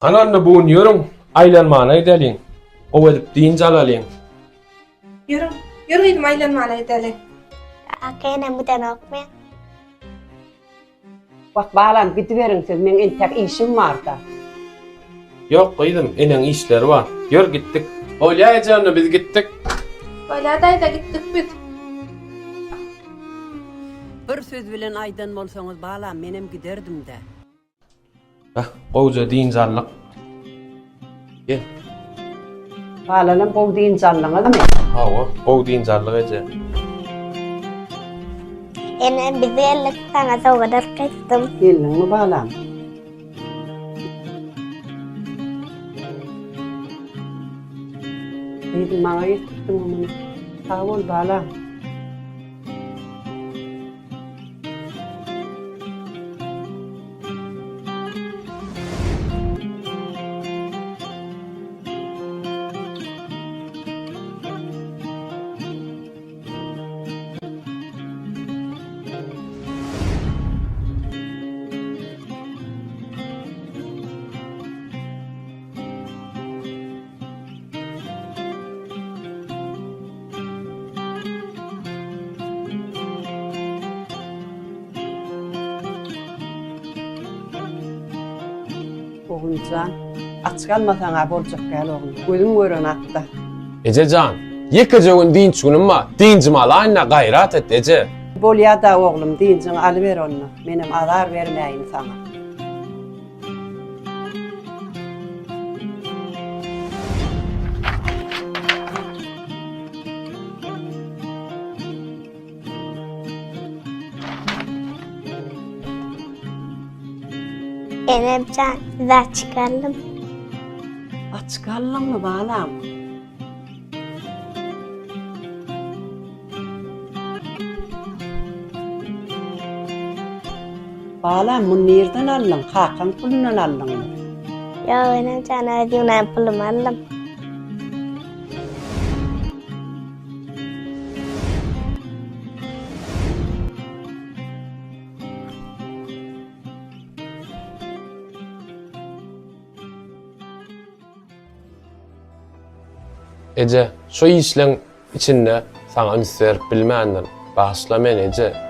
Ana onda bu gün ýörüň, aýlanmana gideliň. Gowy edip dynç alalyň. Ýörüň, ýör gyzym aýlanmana gideli. Kaka enem gidenok men. Wah balam gidiberiň siz meň entäk işim barda. Ýok gyzym, eneň işleri bar. Ýör gitdik. Bolýa eje onda biz gitdik. Bolýa daýza gitdik biz. Bir söz bilen aýdan bolsaňyz balam menem giderdim-dä. Heh, gowja dynç aldyk. Gel. Balalam gowy dynç aldyňyzmy? Hawa, gowy dynç aldyk eje. Enem biz geldik saňa sowgat alyp gaýtdym. Geldiňmi balam? Gyzym maňa getirdiňmi muny? Sag bol balam. Oguljan, aç galmasaň-a boljak däl oglum. Gözüň gören atda. Eje jan, ýekeje gün dynç günüm bar. Dynjymy alaýyn-da, gaýrat et, eje. Bolýa-da oglum, dynjyňy alyber onda. Menem azar bermäýin saňa. Enem jan, size açyk aldym. Açyk aldyňmy, balam? Balam, muny nirden aldyň? Kakaň pulundan aldyňmy? Ýok, enem jan, öz ýygnan puluma aldym. Eje, şu işleň içinde saňa üns berip bilmändim. Bagyşla meni, eje.